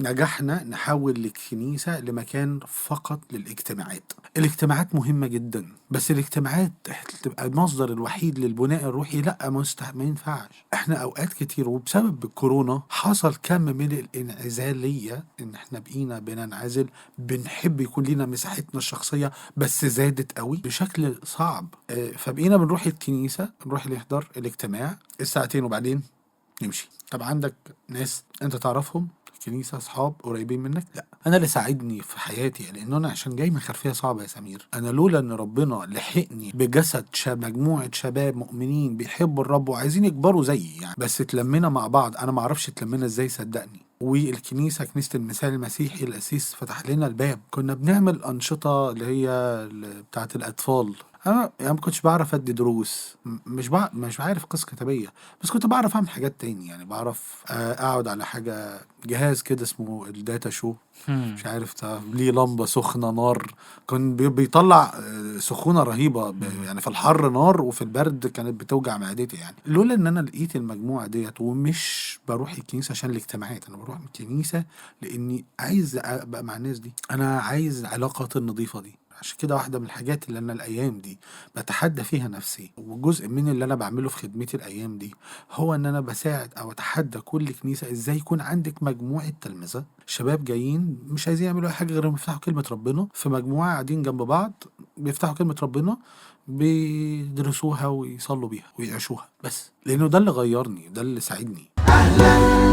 نجحنا نحول الكنيسة لمكان فقط للاجتماعات. الاجتماعات مهمة جدا، بس الاجتماعات تبقى المصدر الوحيد للبناء الروحي لا، ما ينفعش. احنا اوقات كتير وبسبب الكورونا حصل كم من الانعزالية، ان احنا بقينا بننعزل، بنحب يكون لينا مساحتنا الشخصية، بس زادت قوي بشكل صعب. فبقينا بنروح الكنيسة، نروح نحضر الاجتماع الساعتين وبعدين نمشي. طب عندك ناس انت تعرفهم كنيسة، اصحاب قريبين منك؟ لا. انا اللي ساعدني في حياتي، لان انا عشان جاي من خلفية صعبة يا سمير، انا لولا ان ربنا لحقني بجسد مجموعة شباب مؤمنين بيحبوا الرب وعايزين يكبروا زيي يعني، بس اتلمينا مع بعض. انا ما اعرفش اتلمينا ازاي صدقني. والكنيسة كنيسة المثال المسيحي القسيس فتح لنا الباب. كنا بنعمل أنشطة اللي هي بتاعة الأطفال. أنا يعني ما كنتش بعرف أدي دروس، مش عارف قصة كتابية، بس كنت بعرف أعمل حاجات تاني يعني. بعرف أقعد على حاجة، جهاز كده اسمه ال data show، مش عارف ليه لمبة سخنة نار، كان بيطلع سخونة رهيبة يعني في الحر نار وفي البرد كانت بتوجع معدتي يعني. لولا ان انا لقيت المجموعة ديت، ومش بروح الكنيسة عشان الاجتماعات، انا بروح الكنيسة لاني عايز ابقى مع الناس دي، انا عايز علاقات النظيفة دي. عشان كده واحدة من الحاجات اللي أنا الأيام دي بتحدى فيها نفسي، وجزء من اللي أنا بعمله في خدمتي الأيام دي، هو إن أنا بساعد أو أتحدى كل كنيسة إزاي يكون عندك مجموعة تلمذة، شباب جايين مش عايزين يعملوا أي حاجة غير إنهم يفتحوا كلمة ربنا، في مجموعة قاعدين جنب بعض بيفتحوا كلمة ربنا، بيدرسوها ويصلوا بيها ويعيشوها بس، لأنه ده اللي غيرني، ده اللي ساعدني. أهلا